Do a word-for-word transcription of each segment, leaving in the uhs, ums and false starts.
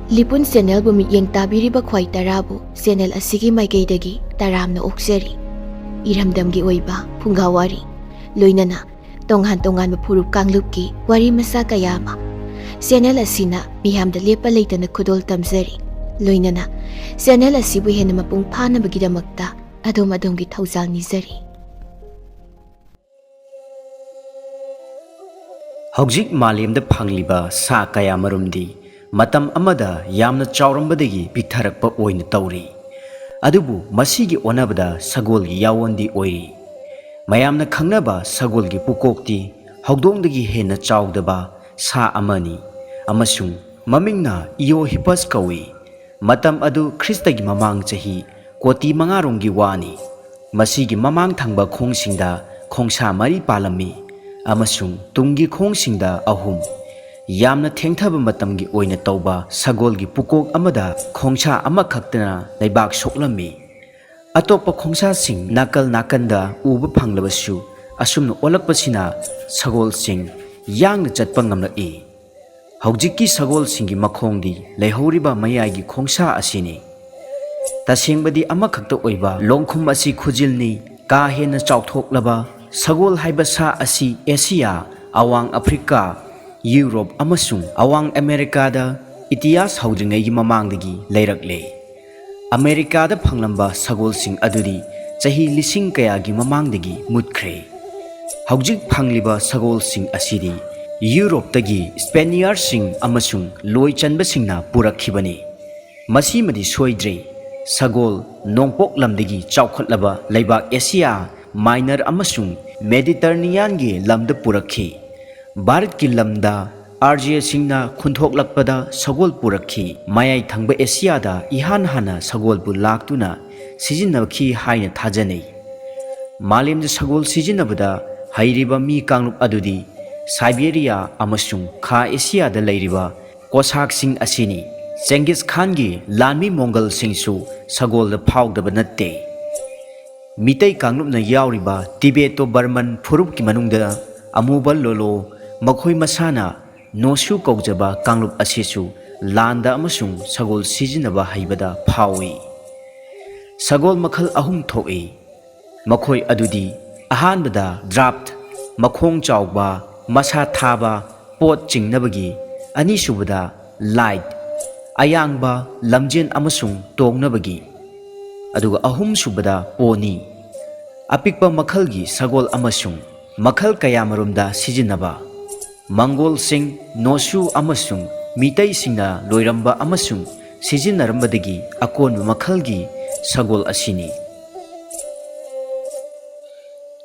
ꯂꯤꯄꯨꯟ ꯆꯦꯅꯦꯜꯕꯨ ꯃꯤꯠꯌꯦꯡ ꯇꯥꯕꯤꯔꯤꯕ ꯈ꯭ꯋꯥꯏ ꯇꯔꯥꯕꯨ ꯆꯦꯅꯦꯜ ꯑꯁꯤꯒꯤ ꯃꯥꯏꯀꯩꯗꯒꯤ ꯇꯔꯥꯝꯅ ꯑꯣꯛꯆꯔꯤ꯫ ꯏꯔꯝꯗꯝꯒꯤ ꯑꯣꯏꯕ ꯐꯨꯡꯒꯥ ꯋꯥꯔꯤ, ꯂꯣꯏꯅꯅ ꯇꯣꯉꯥꯟ ꯇꯣꯉꯥꯟꯕ ꯐꯨꯔꯨꯞ ꯀꯥꯡꯂꯨꯞꯀꯤ ꯋꯥꯔꯤ ꯃꯆꯥ ꯀꯌꯥ ꯑꯃ ꯆꯦꯅꯦꯜ ꯑꯁꯤꯅ ꯃꯤꯌꯥꯝꯗ ꯂꯦꯞꯄ ꯂꯩꯇꯅ ꯈꯨꯗꯣꯜ ꯇꯝꯖꯔꯤ꯫ ꯂꯣꯏꯅꯅ ꯆꯦꯅꯦꯜ ꯑꯁꯤꯕꯨ ꯍꯦꯟꯅ ꯃꯄꯨꯡ ꯐꯥꯅꯕꯒꯤꯗꯃꯛꯇ ꯑꯗꯣꯝ ꯑꯗꯣꯝꯒꯤ ꯊꯧꯖꯥꯜ ꯅꯤꯖꯔꯤ꯫ ꯍꯧꯖꯤꯛ ꯃꯥꯂꯦꯝꯗ ꯐꯪꯂꯤꯕ ꯁꯥ ꯀꯌꯥ ꯃꯔꯨꯝꯗꯤ ꯃꯇꯝ ꯑꯃꯗ ꯌꯥꯝꯅ ꯆꯥꯎꯔꯝꯕꯗꯒꯤ ꯄꯤꯛꯊꯔꯛꯄ ꯑꯣꯏꯅ ꯇꯧꯔꯤ꯫ ꯑꯗꯨꯕꯨ ꯃꯁꯤꯒꯤ ꯑꯣꯟꯅꯕꯗ ꯁꯒꯣꯜꯒꯤ ꯌꯥꯑꯣꯟꯗꯤ ꯑꯣꯏꯔꯤ꯫ ꯃꯌꯥꯝꯅ ꯈꯪꯅꯕ ꯁꯒꯣꯜꯒꯤ ꯄꯨꯀꯣꯛꯇꯤ ꯍꯧꯗꯣꯡꯗꯒꯤ ꯍꯦꯟꯅ ꯆꯥꯎꯗꯕ ꯁꯥ ꯑꯃꯅꯤ, ꯑꯃꯁꯨꯡ ꯃꯃꯤꯡꯅ Eohippus ꯀꯧꯏ꯫ ꯃꯇꯝ ꯑꯗꯨ ꯈ꯭ꯔꯤꯁꯇꯒꯤ ꯃꯃꯥꯡ ꯆꯍꯤ ꯀꯣꯇꯤ ꯃꯉꯥꯔꯣꯝꯒꯤ ꯋꯥꯅꯤ꯫ ꯃꯁꯤꯒꯤ ꯃꯃꯥꯡ ꯊꯪꯕ ꯈꯣꯡꯁꯤꯡꯗ ꯈꯣꯡꯁꯥ ꯃꯔꯤ ꯄꯥꯜꯂꯝꯃꯤ, ꯑꯃꯁꯨꯡ ꯇꯨꯡꯒꯤ ꯈꯣꯡꯁꯤꯡꯗ ꯑꯍꯨꯝ꯫ ꯌꯥꯝꯅ ꯊꯦꯡꯊꯕ ꯃꯇꯝꯒꯤ ꯑꯣꯏꯅ ꯇꯧꯕ ꯁꯒꯣꯜꯒꯤ ꯄꯨꯀꯣꯛ ꯑꯃꯗ ꯈꯣꯡꯁꯥ ꯑꯃꯈꯛꯇꯅ ꯂꯩꯕꯥꯛ ꯁꯣꯛꯂꯝꯃꯤ꯫ ꯑꯇꯣꯞꯄ ꯈꯣꯡꯁꯥꯁꯤꯡ ꯅꯥꯀꯜ ꯅꯥꯀꯟꯗ ꯎꯕ ꯐꯪꯂꯕꯁꯨ, ꯑꯁꯨꯝꯅ ꯑꯣꯜꯂꯛꯄꯁꯤꯅ ꯁꯒꯣꯜꯁꯤꯡ ꯌꯥꯡꯅ ꯆꯠꯄ ꯉꯝꯂꯛꯏ꯫ ꯍꯧꯖꯤꯛꯀꯤ ꯁꯒꯣꯜꯁꯤꯡꯒꯤ ꯃꯈꯣꯡꯗꯤ ꯂꯩꯍꯧꯔꯤꯕ ꯃꯌꯥꯏꯒꯤ ꯈꯣꯡꯁꯥ ꯑꯁꯤꯅꯤ꯫ ꯇꯁꯦꯡꯕꯗꯤ ꯑꯃꯈꯛꯇ ꯑꯣꯏꯕ ꯂꯣꯡꯈꯨꯝ ꯑꯁꯤ ꯈꯨꯖꯤꯜꯅꯤ꯫ ꯀꯥ ꯍꯦꯟꯅ ꯆꯥꯎꯊꯣꯛꯂꯕ ꯁꯒꯣꯜ ꯍꯥꯏꯕ ꯁꯥ ꯑꯁꯤ ꯑꯦꯁꯤꯌꯥ, ꯑꯋꯥꯡ ꯑꯐ꯭ꯔꯤꯀꯥ, ꯌꯨꯔꯣꯞ ꯑꯃꯁꯨꯡ ꯑꯋꯥꯡ ꯑꯃꯦꯔꯤꯀꯥꯗ ꯏꯇꯤꯍꯥꯁ ꯍꯧꯗ꯭ꯔꯤꯉꯩꯒꯤ ꯃꯃꯥꯡꯗꯒꯤ ꯂꯩꯔꯛꯂꯦ꯫ ꯑꯃꯦꯔꯤꯀꯥꯗ ꯐꯪꯂꯝꯕ ꯁꯒꯣꯜꯁꯤꯡ ꯑꯗꯨꯗꯤ ꯆꯍꯤ ꯂꯤꯁꯤꯡ ꯀꯌꯥꯒꯤ ꯃꯃꯥꯡꯗꯒꯤ ꯃꯨꯠꯈ꯭ꯔꯦ꯫ ꯍꯧꯖꯤꯛ ꯐꯪꯂꯤꯕ ꯁꯒꯣꯜꯁꯤꯡ ꯑꯁꯤꯗꯤ ꯌꯨꯔꯣꯞꯇꯒꯤ ꯁ꯭ꯄꯦꯅꯤꯌꯥꯔꯁꯤꯡ ꯑꯃꯁꯨꯡ ꯂꯣꯏ ꯆꯟꯕꯁꯤꯡꯅ ꯄꯨꯔꯛꯈꯤꯕꯅꯤ꯫ ꯃꯁꯤꯃꯗꯤ ꯁꯣꯏꯗ꯭ꯔꯦ, ꯁꯒꯣꯜ ꯅꯣꯡꯄꯣꯛ ꯂꯝꯗꯒꯤ ꯆꯥꯎꯈꯠꯂꯕ ꯂꯩꯕꯥꯛ ꯑꯦꯁꯤꯌꯥ ꯃꯥꯏꯅꯔ ꯑꯃꯁꯨꯡ ꯃꯦꯗꯤꯇꯔꯅꯤꯌꯥꯟꯒꯤ ꯂꯝꯗ ꯄꯨꯔꯛꯈꯤ꯫ ꯚꯥꯔꯠꯀꯤ ꯂꯝꯗ ꯑꯥꯔꯖꯦꯁꯤꯡꯅ ꯈꯨꯟꯊꯣꯛꯂꯛꯄꯗ ꯁꯒꯣꯜ ꯄꯨꯔꯛꯈꯤ꯫ ꯃꯌꯥꯏ ꯊꯪꯕ ꯑꯦꯁꯤꯌꯥꯗ ꯏꯍꯥꯟ ꯍꯥꯟꯅ ꯁꯒꯣꯜꯕꯨ ꯂꯥꯛꯇꯨꯅ ꯁꯤꯖꯤꯟꯅꯈꯤ ꯍꯥꯏꯅ ꯊꯥꯖꯅꯩ꯫ ꯃꯥꯂꯦꯝꯗ ꯁꯒꯣꯜ ꯁꯤꯖꯤꯟꯅꯕꯗ ꯍꯩꯔꯤꯕ ꯃꯤ ꯀꯥꯡꯂꯨꯞ ꯑꯗꯨꯗꯤ ꯁꯥꯏꯕꯦꯔꯤꯌꯥ ꯑꯃꯁꯨꯡ ꯈꯥ ꯑꯦꯁꯤꯌꯥꯗ ꯂꯩꯔꯤꯕ ꯀꯣꯁꯥꯛꯁꯤꯡ ꯑꯁꯤꯅꯤ꯫ ꯆꯦꯡꯒꯤꯁ ꯈꯥꯟꯒꯤ ꯂꯥꯟꯃꯤ ꯃꯣꯡꯒꯜꯁꯤꯡꯁꯨ ꯁꯒꯣꯜꯗ ꯐꯥꯎꯗꯕ ꯅꯠꯇꯦ꯫ ꯃꯤꯇꯩ ꯀꯥꯡꯂꯨꯞꯅ ꯌꯥꯎꯔꯤꯕ ꯇꯤꯕꯦꯇꯣ ꯕꯔꯃꯟ ꯐꯨꯔꯨꯞꯀꯤ ꯃꯅꯨꯡꯗ ꯑꯃꯨꯕ ꯂꯣꯂꯣ, ꯃꯈꯣꯏ ꯃꯁꯥꯅ ꯅꯣꯁꯨ ꯀꯧꯖꯕ ꯀꯥꯡꯂꯨꯞ ꯑꯁꯤꯁꯨ ꯂꯥꯟꯗ ꯑꯃꯁꯨꯡ ꯁꯒꯣꯜ ꯁꯤꯖꯤꯟꯅꯕ ꯍꯩꯕꯗ ꯐꯥꯎꯏ꯫ ꯁꯒꯣꯜ ꯃꯈꯜ ꯑꯍꯨꯝ ꯊꯣꯛꯏ꯫ ꯃꯈꯣꯏ ꯑꯗꯨꯗꯤ, ꯑꯍꯥꯟꯕꯗ draft, ꯃꯈꯣꯡ ꯆꯥꯎꯕ, ꯃꯁꯥ ꯊꯥꯕ, ꯄꯣꯠ ꯆꯤꯡꯅꯕꯒꯤ, ꯑꯅꯤꯁꯨꯕꯗ light, ꯑꯌꯥꯡꯕ, ꯂꯝꯖꯦꯟ ꯑꯃꯁꯨꯡ ꯇꯣꯡꯅꯕꯒꯤ, ꯑꯗꯨꯒ ꯑꯍꯨꯝꯁꯨꯕꯗ pony, ꯑꯄꯤꯛꯄ ꯃꯈꯜꯒꯤ ꯁꯒꯣꯜ ꯑꯃꯁꯨꯡ ꯃꯈꯜ ꯀꯌꯥꯃꯔꯨꯝꯗ ꯁꯤꯖꯤꯟꯅꯕ꯫ ꯃꯪꯒꯣꯜꯁꯤꯡ, ꯅꯣꯁꯨ ꯑꯃꯁꯨꯡ ꯃꯤꯇꯩꯁꯤꯡꯅ ꯂꯣꯏꯔꯝꯕ ꯑꯃꯁꯨꯡ ꯁꯤꯖꯤꯟꯅꯔꯝꯕꯗꯒꯤ ꯑꯀꯣꯟꯕ ꯃꯈꯜꯒꯤ ꯁꯒꯣꯜ ꯑꯁꯤꯅꯤ꯫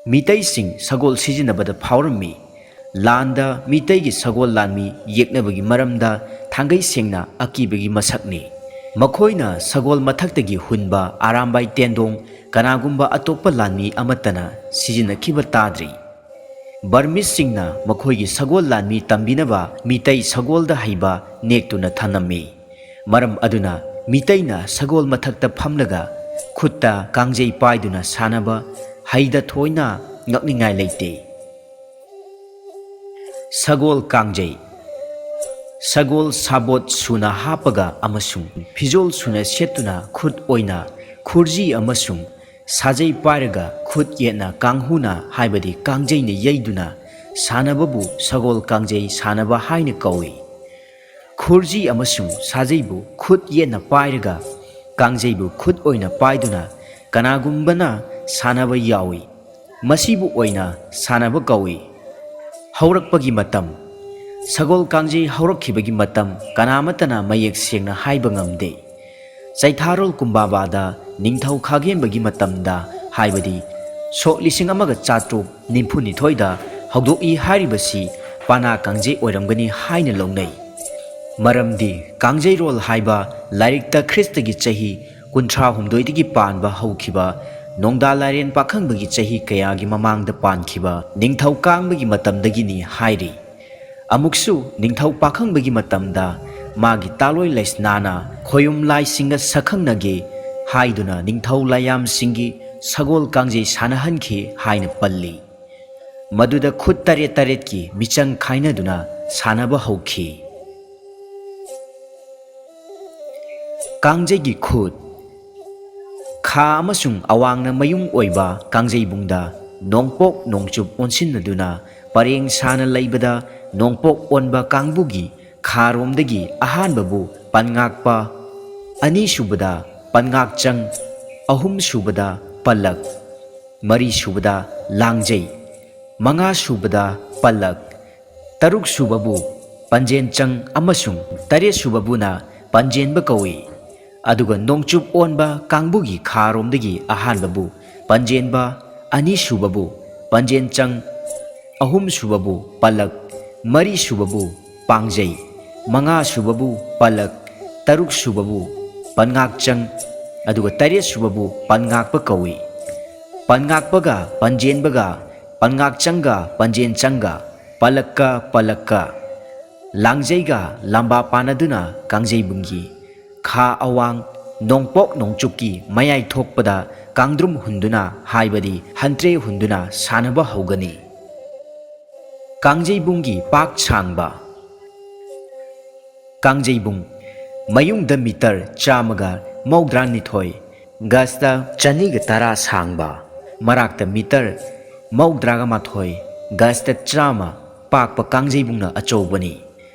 ꯃꯤꯇꯩꯁꯤꯡ ꯁꯒꯣꯜ ꯁꯤꯖꯤꯟꯅꯕꯗ ꯐꯥꯎꯔꯝꯃꯤ꯫ ꯂꯥꯟꯗ ꯃꯤꯇꯩꯒꯤ ꯁꯒꯣꯜ ꯂꯥꯟꯃꯤ ꯌꯦꯛꯅꯕꯒꯤ ꯃꯔꯝꯗ ꯊꯥꯡꯒꯩ ꯁꯦꯡꯅ ꯑꯀꯤꯕꯒꯤ ꯃꯁꯛꯅꯤ꯫ ꯃꯈꯣꯏꯅ ꯁꯒꯣꯜ ꯃꯊꯛꯇꯒꯤ ꯍꯨꯟꯕ ꯑꯔꯥꯝꯕꯥꯏ ꯇꯦꯟꯗꯣꯡ ꯀꯅꯥꯒꯨꯝꯕ ꯑꯇꯣꯞꯄ ꯂꯥꯟꯃꯤ ꯑꯃꯠꯇꯅ ꯁꯤꯖꯤꯟꯅꯈꯤꯕ ꯇꯥꯗ꯭ꯔꯤ꯫ ꯕꯔꯃꯤꯁꯁꯤꯡꯅ ꯃꯈꯣꯏꯒꯤ ꯁꯒꯣꯜ ꯂꯥꯟꯃꯤ ꯇꯝꯕꯤꯅꯕ ꯃꯤꯇꯩ ꯁꯒꯣꯜꯗ ꯍꯩꯕ ꯅꯦꯛꯇꯨꯅ ꯊꯝꯂꯝꯃꯤ꯫ ꯃꯔꯝ ꯑꯗꯨꯅ ꯃꯤꯇꯩꯅ ꯁꯒꯣꯜ ꯃꯊꯛꯇ ꯐꯝꯂꯒ ꯈꯨꯠꯇ ꯀꯥꯡꯖꯩ ꯄꯥꯏꯗꯨꯅ ꯁꯥꯟꯅꯕ ꯍꯩꯗ ꯊꯣꯏꯅ ꯉꯛꯅꯤꯡꯉꯥꯏ ꯂꯩꯇꯦ꯫ ꯁꯒꯣꯜ ꯀꯥꯡꯖꯩ꯫ ꯁꯒꯣꯜ ꯁꯥꯕꯣꯠ ꯁꯨꯅ ꯍꯥꯞꯄꯒ ꯑꯃꯁꯨꯡ ꯐꯤꯖꯣꯜ ꯁꯨꯅ ꯁꯦꯠꯇꯨꯅ ꯈꯨꯠ ꯑꯣꯏꯅ ꯈꯨꯔꯖꯤ ꯑꯃꯁꯨꯡ ꯁꯥꯖꯩ ꯄꯥꯏꯔꯒ ꯈꯨꯠ ꯌꯦꯠꯅ ꯀꯥꯡꯍꯨꯅ ꯍꯥꯏꯕꯗꯤ ꯀꯥꯡꯖꯩꯅ ꯌꯩꯗꯨꯅ ꯁꯥꯟꯅꯕꯕꯨ ꯁꯒꯣꯜ ꯀꯥꯡꯖꯩ ꯁꯥꯟꯅꯕ ꯍꯥꯏꯅ ꯀꯧꯏ꯫ ꯈꯨꯔꯖꯤ ꯑꯃꯁꯨꯡ ꯁꯥꯖꯩꯕꯨ ꯈꯨꯠ ꯌꯦꯠꯅ ꯄꯥꯏꯔꯒ ꯀꯥꯡꯖꯩꯕꯨ ꯈꯨꯠ ꯑꯣꯏꯅ ꯄꯥꯏꯗꯨꯅ ꯀꯅꯥꯒꯨꯝꯕꯅ ꯁꯥꯟꯅꯕ ꯌꯥꯎꯏ꯫ ꯃꯁꯤꯕꯨ ꯑꯣꯏꯅ ꯁꯥꯟꯅꯕ ꯀꯧꯏ꯫ ꯍꯧꯔꯛꯄꯒꯤ ꯃꯇꯝ꯫ ꯁꯒꯣꯜ ꯀꯥꯡꯖꯩ ꯍꯧꯔꯛꯈꯤꯕꯒꯤ ꯃꯇꯝ ꯀꯅꯥꯃꯠꯇꯅ ꯃꯌꯦꯛ ꯁꯦꯡꯅ ꯍꯥꯏꯕ ꯉꯝꯗꯦ꯫ ꯆꯩꯊꯥꯔꯣꯜ ꯀꯨꯝꯕꯥꯕꯥꯗ ꯅꯤꯡꯊꯧ ꯈꯥꯒꯦꯝꯕꯒꯤ ꯃꯇꯝꯗ, ꯍꯥꯏꯕꯗꯤ ꯁꯣꯛ ꯂꯤꯁꯤꯡ ꯑꯃꯒ ꯆꯥꯇ꯭ꯔꯨꯛ ꯅꯤꯐꯨꯅꯤꯊꯣꯏꯗ ꯍꯧꯗꯣꯛꯏ ꯍꯥꯏꯔꯤꯕꯁꯤ ꯄꯥꯅꯥ ꯀꯥꯡꯖꯩ ꯑꯣꯏꯔꯝꯒꯅꯤ ꯍꯥꯏꯅ ꯂꯧꯅꯩ꯫ ꯃꯔꯝꯗꯤ ꯀꯥꯡꯖꯩꯔꯣꯜ ꯍꯥꯏꯕ ꯂꯥꯏꯔꯤꯛꯇ ꯈ꯭ꯔꯤꯁꯇꯒꯤ ꯆꯍꯤ ꯀꯨꯟꯊ꯭ꯔꯥ ꯍꯨꯝꯗꯣꯏꯗꯒꯤ ꯄꯥꯟꯕ ꯍꯧꯈꯤꯕ ꯅꯣꯡꯗꯥ ꯂꯥꯏꯔꯦꯟ ꯄꯥꯈꯪꯕꯒꯤ ꯆꯍꯤ ꯀꯌꯥꯒꯤ ꯃꯃꯥꯡꯗ ꯄꯥꯟꯈꯤꯕ ꯅꯤꯡꯊꯧ ꯀꯥꯡꯕꯒꯤ ꯃꯇꯝꯗꯒꯤꯅꯤ ꯍꯥꯏꯔꯤ꯫ ꯑꯃꯨꯛꯁꯨ ꯅꯤꯡꯊꯧ ꯄꯥꯈꯪꯕꯒꯤ ꯃꯇꯝꯗ ꯃꯥꯒꯤ ꯇꯥꯂꯣꯏ ꯂꯩꯁꯅꯥꯅ ꯈꯣꯌꯨꯝ ꯂꯥꯏꯁꯤꯡꯒ ꯁꯛꯈꯪꯅꯒꯦ ꯍꯥꯏꯗꯨꯅ ꯅꯤꯡꯊꯧ ꯂꯥꯏꯌꯥꯝꯁꯤꯡꯒꯤ ꯁꯒꯣꯜ ꯀꯥꯡꯖꯩ ꯁꯥꯟꯅꯍꯟꯈꯤ ꯍꯥꯏꯅ ꯄꯜꯂꯤ꯫ ꯃꯗꯨꯗ ꯈꯨꯠ ꯇꯔꯦꯠ ꯇꯔꯦꯠꯀꯤ ꯃꯤꯆꯪ ꯈꯥꯏꯅꯗꯨꯅ ꯁꯥꯟꯅꯕ ꯍꯧꯈꯤ꯫ ꯀꯥꯡꯖꯩꯒꯤ ꯈꯨꯠ꯫ ꯈꯥ ꯑꯃꯁꯨꯡ ꯑꯋꯥꯡꯅ ꯃꯌꯨꯡ ꯑꯣꯏꯕ ꯀꯥꯡꯖꯩꯕꯨꯡꯗ ꯅꯣꯡꯄꯣꯛ ꯅꯣꯡꯆꯨꯞ ꯑꯣꯟꯁꯤꯟꯅꯗꯨꯅ ꯄꯔꯦꯡ ꯁꯥꯅ ꯂꯩꯕꯗ ꯅꯣꯡꯄꯣꯛ ꯑꯣꯟꯕ ꯀꯥꯡꯕꯨꯒꯤ ꯈꯥꯔꯣꯝꯗꯒꯤ ꯑꯍꯥꯟꯕꯕꯨ ꯄꯟꯉꯥꯛꯄ, ꯑꯅꯤꯁꯨꯕꯗ ꯄꯟꯉꯥꯛꯆꯪ, ꯑꯍꯨꯝꯁꯨꯕꯗ ꯄꯜꯂꯛ, ꯃꯔꯤꯁꯨꯕꯗ ꯂꯥꯡꯖꯩ, ꯃꯉꯥꯁꯨꯕꯗ ꯄꯜꯂꯛ, ꯇꯔꯨꯛꯁꯨꯕꯕꯨ ꯄꯟꯖꯦꯟꯆꯪ ꯑꯃꯁꯨꯡ ꯇꯔꯦꯠꯁꯨꯕꯕꯨꯅ ꯄꯟꯖꯦꯟꯕ ꯀꯧꯏ꯫ ꯑꯗꯨꯒ ꯅꯣꯡꯆꯨꯞ ꯑꯣꯟꯕ ꯀꯥꯡꯕꯨꯒꯤ ꯈꯥꯔꯣꯝꯗꯒꯤ ꯑꯍꯥꯟꯕꯕꯨ ꯄꯟꯖꯦꯟꯕ, ꯑꯅꯤꯁꯨꯕꯕꯨ ꯄꯟꯖꯦꯟꯆꯪ, ꯑꯍꯨꯝꯁꯨꯕꯕꯨ ꯄꯜꯂꯛ, ꯃꯔꯤꯁꯨꯕꯕꯨ ꯄꯥꯡꯖꯩ, ꯃꯉꯥꯁꯨꯕꯕꯨ ꯄꯜꯂꯛ, ꯇꯔꯨꯛꯁꯨꯕꯕꯨ ꯄꯟꯉꯥꯛꯆꯪ, ꯑꯗꯨꯒ ꯇꯔꯦꯠꯁꯨꯕꯕꯨ ꯄꯟꯉꯥꯛꯄ ꯀꯧꯏ꯫ ꯄꯟꯉꯥꯛꯄꯒ ꯄꯟꯖꯦꯟꯕꯒ, ꯄꯟꯉꯥꯛꯆꯪꯒ ꯄꯟꯖꯦꯟꯆꯪꯒ, ꯄꯜꯂꯛꯀ ꯄꯜꯂꯛꯀ, ꯂꯥꯡꯖꯩꯒ ꯂꯝꯕꯥ ꯄꯥꯅꯗꯨꯅ ꯀꯥꯡꯖꯩꯕꯨꯡꯒꯤ ꯈꯥ ꯑꯋꯥꯡ ꯅꯣꯡꯄꯣꯛ ꯅꯣꯡꯆꯨꯞꯀꯤ ꯃꯌꯥꯏ ꯊꯣꯛꯄꯗ ꯀꯥꯡꯗ꯭ꯔꯨꯝ ꯍꯨꯟꯗꯨꯅ, ꯍꯥꯏꯕꯗꯤ ꯍꯟꯇ꯭ꯔꯦ ꯍꯨꯟꯗꯨꯅ ꯁꯥꯟꯅꯕ ꯍꯧꯒꯅꯤ꯫ ꯀꯥꯡꯖꯩꯕꯨꯡꯒꯤ ꯄꯥꯛ ꯁꯥꯡꯕ꯫ ꯀꯥꯡꯖꯩꯕꯨꯡ ꯃꯌꯨꯡꯗ ꯃꯤꯇꯔ ꯆꯥꯝꯃꯒ ꯃꯧꯗ꯭ꯔꯥꯅꯤꯊꯣꯏ, ꯒꯖꯇ ꯆꯅꯤꯒ ꯇꯔꯥ ꯁꯥꯡꯕ, ꯃꯔꯥꯛꯇ ꯃꯤꯇꯔ ꯃꯧꯗ꯭ꯔꯥꯒ ꯃꯥꯊꯣꯏ, ꯒꯖꯇ ꯆꯥꯝꯃ ꯄꯥꯛꯄ ꯀꯥꯡꯖꯩꯕꯨꯡꯅ ꯑꯆꯧꯕꯅꯤ꯫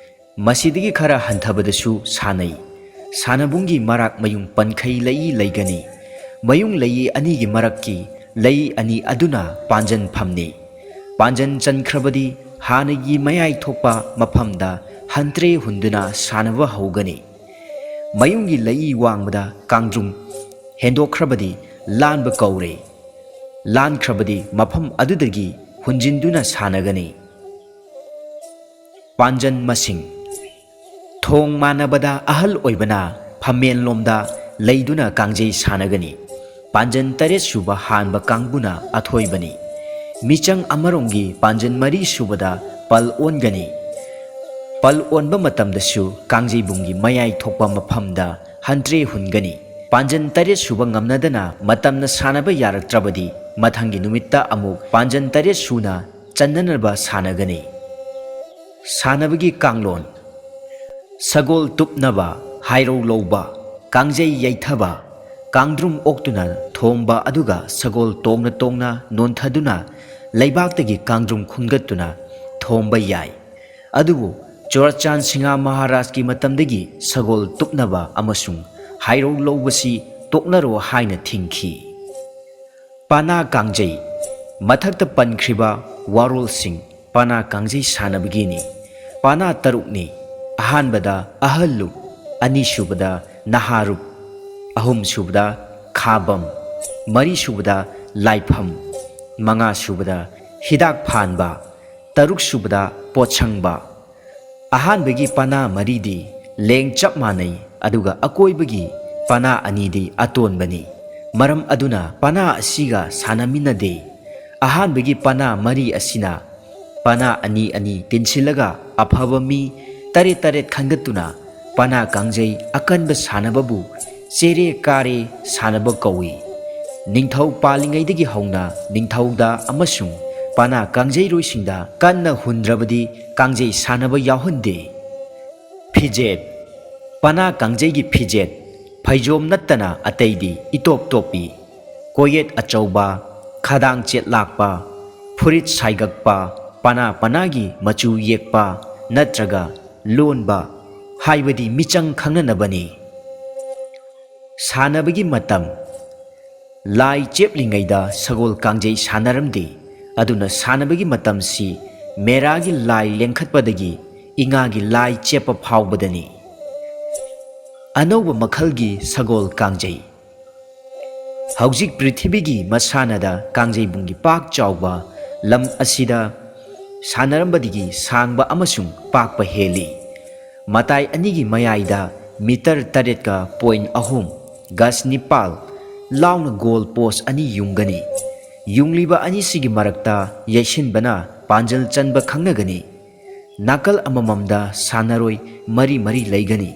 ꯃꯁꯤꯗꯒꯤ ꯈꯔ ꯍꯟꯊꯕꯗꯁꯨ ꯁꯥꯟꯅꯩ꯫ ꯁꯥꯟꯅꯕꯨꯡꯒꯤ ꯃꯔꯥꯛ ꯃꯌꯨꯡ ꯄꯟꯈꯩ ꯂꯩꯏ ꯂꯩꯒꯅꯤ꯫ ꯃꯌꯨꯡ ꯂꯩꯏ ꯑꯅꯤꯒꯤ ꯃꯔꯛꯀꯤ ꯂꯩꯏ ꯑꯅꯤ ꯑꯗꯨꯅ ꯄꯥꯟꯖꯟꯐꯝꯅꯤ꯫ ꯄꯥꯟꯖꯟ ꯆꯟꯈ꯭ꯔꯕꯗꯤ ꯍꯥꯟꯅꯒꯤ ꯃꯌꯥꯏ ꯊꯣꯛꯄ ꯃꯐꯝꯗ ꯍꯟꯇ꯭ꯔꯦ ꯍꯨꯟꯗꯨꯅ ꯁꯥꯟꯅꯕ ꯍꯧꯒꯅꯤ꯫ ꯃꯌꯨꯡꯒꯤ ꯂꯩꯏ ꯋꯥꯡꯃꯗ ꯀꯥꯡꯗ꯭ꯔꯨꯝ ꯍꯦꯟꯗꯣꯛꯈ꯭ꯔꯕꯗꯤ ꯂꯥꯟꯕ ꯀꯧꯔꯦ꯫ ꯂꯥꯟꯈ꯭ꯔꯕꯗꯤ ꯃꯐꯝ ꯑꯗꯨꯗꯒꯤ ꯍꯨꯟꯖꯤꯟꯗꯨꯅ ꯁꯥꯟꯅꯒꯅꯤ꯫ ꯄꯥꯟꯖꯟ ꯃꯁꯤꯡ꯫ ꯊꯣꯡ ꯃꯥꯟꯅꯕꯗ ꯑꯍꯜ ꯑꯣꯏꯕꯅ ꯐꯝꯃꯦꯟꯂꯣꯝꯗ ꯂꯩꯗꯨꯅ ꯀꯥꯡꯖꯩ ꯁꯥꯟꯅꯒꯅꯤ꯫ ꯄꯥꯟꯖꯟ ꯇꯔꯦꯠ ꯁꯨꯕ ꯍꯥꯟꯕ ꯀꯥꯡꯕꯨꯅ ꯑꯊꯣꯏꯕꯅꯤ꯫ ꯃꯤꯆꯪ ꯑꯃꯔꯣꯝꯒꯤ ꯄꯥꯟꯖꯟ ꯃꯔꯤ ꯁꯨꯕꯗ ꯄꯜ ꯑꯣꯟꯒꯅꯤ꯫ ꯄꯜ ꯑꯣꯟꯕ ꯃꯇꯝꯗꯁꯨ ꯀꯥꯡꯖꯩꯕꯨꯡꯒꯤ ꯃꯌꯥꯏ ꯊꯣꯛꯄ ꯃꯐꯝꯗ ꯍꯟꯇ꯭ꯔꯦ ꯍꯨꯟꯒꯅꯤ꯫ ꯄꯥꯟꯖꯟ ꯇꯔꯦꯠ ꯁꯨꯕ ꯉꯝꯅꯗꯅ ꯃꯇꯝꯅ ꯁꯥꯟꯅꯕ ꯌꯥꯔꯛꯇ꯭ꯔꯕꯗꯤ ꯃꯊꯪꯒꯤ ꯅꯨꯃꯤꯠꯇ ꯑꯃꯨꯛ ꯄꯥꯟꯖꯟ ꯇꯔꯦꯠ ꯁꯨꯅ ꯆꯟꯅꯅꯕ ꯁꯥꯟꯅꯒꯅꯤ꯫ ꯁꯥꯟꯅꯕꯒꯤ ꯀꯥꯡꯂꯣꯟ: ꯁꯒꯣꯜ ꯇꯨꯞꯅꯕ, ꯍꯥꯏꯔꯧ ꯂꯧꯕ, ꯀꯥꯡꯖꯩ ꯌꯩꯊꯕ꯫ ꯀꯥꯡꯗ꯭ꯔꯨꯝ ꯑꯣꯛꯇꯨꯅ ꯊꯣꯝꯕ ꯑꯗꯨꯒ ꯁꯒꯣꯜ ꯇꯣꯡꯅ ꯇꯣꯡꯅ ꯅꯣꯟꯊꯗꯨꯅ ꯂꯩꯕꯥꯛꯇꯒꯤ ꯀꯥꯡꯗ꯭ꯔꯨꯝ ꯈꯨꯟꯒꯠꯇꯨꯅ ꯊꯣꯝꯕ ꯌꯥꯏ꯫ ꯑꯗꯨꯕꯨ ꯆꯨꯔꯆꯥꯟ ꯁꯤꯡꯍ ꯃꯍꯥꯔꯥꯖꯀꯤ ꯃꯇꯝꯗꯒꯤ ꯁꯒꯣꯜ ꯇꯨꯞꯅꯕ ꯑꯃꯁꯨꯡ ꯍꯥꯏꯔꯧ ꯂꯧꯕꯁꯤ ꯇꯣꯛꯅꯔꯣ ꯍꯥꯏꯅ ꯊꯤꯡꯈꯤ꯫ ꯄꯥꯅꯥ ꯀꯥꯡꯖꯩ꯫ ꯃꯊꯛꯇ ꯄꯟꯈ꯭ꯔꯤꯕ ꯋꯥꯔꯣꯜꯁꯤꯡ ꯄꯥꯅꯥ ꯀꯥꯡꯖꯩ ꯁꯥꯟꯅꯕꯒꯤꯅꯤ꯫ ꯄꯥꯅꯥ ꯇꯔꯨꯛꯅꯤ꯫ ꯑꯍꯥꯟꯕꯗ ꯑꯍꯜꯂꯨꯞ, ꯑꯅꯤꯁꯨꯕꯗ ꯅꯍꯥꯔꯨꯞ, ꯑꯍꯨꯝꯁꯨꯕꯗ ꯈꯥꯕꯝ, ꯃꯔꯤꯁꯨꯕꯗ ꯂꯥꯏꯐꯝ, ꯃꯉꯥꯁꯨꯕꯗ ꯍꯤꯗꯥꯛ ꯐꯥꯟꯕ, ꯇꯔꯨꯛꯁꯨꯕꯗ ꯄꯣꯠꯁꯪꯕ꯫ ꯑꯍꯥꯟꯕꯒꯤ ꯄꯅꯥ ꯃꯔꯤꯗꯤ ꯂꯦꯡ ꯆꯞ ꯃꯥꯟꯅꯩ, ꯑꯗꯨꯒ ꯑꯀꯣꯏꯕꯒꯤ ꯄꯅꯥ ꯑꯅꯤꯗꯤ ꯑꯇꯣꯟꯕꯅꯤ꯫ ꯃꯔꯝ ꯑꯗꯨꯅ ꯄꯅꯥ ꯑꯁꯤꯒ ꯁꯥꯟꯅꯃꯤꯟꯅꯗꯦ꯫ ꯑꯍꯥꯟꯕꯒꯤ ꯄꯅꯥ ꯃꯔꯤ ꯑꯁꯤꯅ ꯄꯅꯥ ꯑꯅꯤ ꯑꯅꯤ ꯇꯤꯟꯁꯤꯜꯂꯒ ꯑꯐꯕ ꯃꯤ ꯇꯔꯦꯠ ꯇꯔꯦꯠ ꯈꯟꯒꯠꯇꯨꯅ ꯄꯅꯥ ꯀꯥꯡꯖꯩ ꯑꯀꯟꯕ ꯁꯥꯟꯅꯕꯕꯨ ꯆꯦꯔꯦ ꯀꯥꯔꯦ ꯁꯥꯟꯅꯕ ꯀꯧꯏ꯫ ꯅꯤꯡꯊꯧ ꯄꯥꯜꯂꯤꯉꯩꯗꯒꯤ ꯍꯧꯅ ꯅꯤꯡꯊꯧꯗ ꯑꯃꯁꯨꯡ ꯄꯅꯥ ꯀꯥꯡꯖꯩꯔꯣꯏꯁꯤꯡꯗ ꯀꯟꯅ ꯍꯨꯟꯗ꯭ꯔꯕꯗꯤ ꯀꯥꯡꯖꯩ ꯁꯥꯟꯅꯕ ꯌꯥꯎꯍꯟꯗꯦ꯫ ꯐꯤꯖꯦꯠ꯫ ꯄꯅꯥ ꯀꯥꯡꯖꯩꯒꯤ ꯐꯤꯖꯦꯠ ꯐꯩꯖꯣꯝ ꯅꯠꯇꯅ ꯑꯇꯩꯗꯤ ꯏꯇꯣꯞ ꯇꯣꯞꯄꯤ꯫ ꯀꯣꯌꯦꯠ ꯑꯆꯧꯕ, ꯈꯗꯥꯡ ꯆꯦꯠꯂꯥꯛꯄ, ꯐꯨꯔꯤꯠ ꯁꯥꯏꯒꯛꯄ, ꯄꯅꯥ ꯄꯅꯥꯒꯤ ꯃꯆꯨ ꯌꯦꯛꯄ ꯅꯠꯇ꯭ꯔꯒ ꯂꯣꯟꯕ ꯍꯥꯏꯕꯗꯤ ꯃꯤꯆꯪ ꯈꯪꯅꯅꯕꯅꯤ꯫ ꯁꯥꯟꯅꯕꯒꯤ ꯃꯇꯝ꯫ ꯂꯥꯏ ꯆꯦꯞꯂꯤꯉꯩꯗ ꯁꯒꯣꯜ ꯀꯥꯡꯖꯩ ꯁꯥꯟꯅꯔꯝꯗꯦ꯫ ꯑꯗꯨꯅ ꯁꯥꯟꯅꯕꯒꯤ ꯃꯇꯝꯁꯤ ꯃꯦꯔꯥꯒꯤ ꯂꯥꯏ ꯂꯦꯡꯈꯠꯄꯗꯒꯤ ꯏꯉꯥꯒꯤ ꯂꯥꯏ ꯆꯦꯞꯄ ꯐꯥꯎꯕꯗꯅꯤ꯫ ꯑꯅꯧꯕ ꯃꯈꯜꯒꯤ ꯁꯒꯣꯜ ꯀꯥꯡꯖꯩ꯫ ꯍꯧꯖꯤꯛ ꯄ꯭ꯔꯤꯊꯤꯕꯤꯒꯤ ꯃꯁꯥꯟꯅꯗ ꯀꯥꯡꯖꯩꯕꯨꯡꯒꯤ ꯄꯥꯛ ꯆꯥꯎꯕ ꯂꯝ ꯑꯁꯤꯗ ꯁꯥꯟꯅꯔꯝꯕꯗꯒꯤ ꯁꯥꯡꯕ ꯑꯃꯁꯨꯡ ꯄꯥꯛꯄ ꯍꯦꯜꯂꯤ꯫ ꯃꯇꯥꯏ ꯑꯅꯤꯒꯤ ꯃꯌꯥꯏꯗ ꯃꯤꯇꯔ ꯇꯔꯦꯠꯀ ꯄꯣꯏꯟ ꯑꯍꯨꯝ, ꯒꯖ ꯅꯤꯄꯥꯜ, ꯂꯥꯎꯅ ꯒꯣꯜ ꯄꯣꯁ ꯑꯅꯤ ꯌꯨꯡꯒꯅꯤ꯫ ꯌꯨꯡꯂꯤꯕ ꯑꯅꯤꯁꯤꯒꯤ ꯃꯔꯛꯇ ꯌꯩꯁꯤꯟꯕꯅ ꯄꯥꯟꯖꯜ ꯆꯟꯕ ꯈꯪꯅꯒꯅꯤ꯫ ꯅꯥꯀꯜ ꯑꯃꯃꯝꯗ ꯁꯥꯟꯅꯔꯣꯏ ꯃꯔꯤ ꯃꯔꯤ ꯂꯩꯒꯅꯤ꯫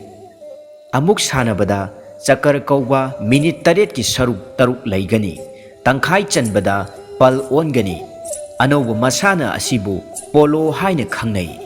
ꯑꯃꯨꯛ ꯁꯥꯟꯅꯕꯗ ꯆꯀꯔ ꯀꯧꯕ ꯃꯤꯅꯤꯠ ꯇꯔꯦꯠꯀꯤ ꯁꯔꯨꯛ ꯇꯔꯨꯛ ꯂꯩꯒꯅꯤ꯫ ꯇꯪꯈꯥꯏ ꯆꯟꯕꯗ ꯄꯜ ꯑꯣꯟꯒꯅꯤ꯫ ꯑꯅꯧꯕ ꯃꯁꯥꯟꯅ ꯑꯁꯤꯕꯨ ꯄꯣꯂꯣ ꯍꯥꯏꯅ ꯈꯪꯅꯩ꯫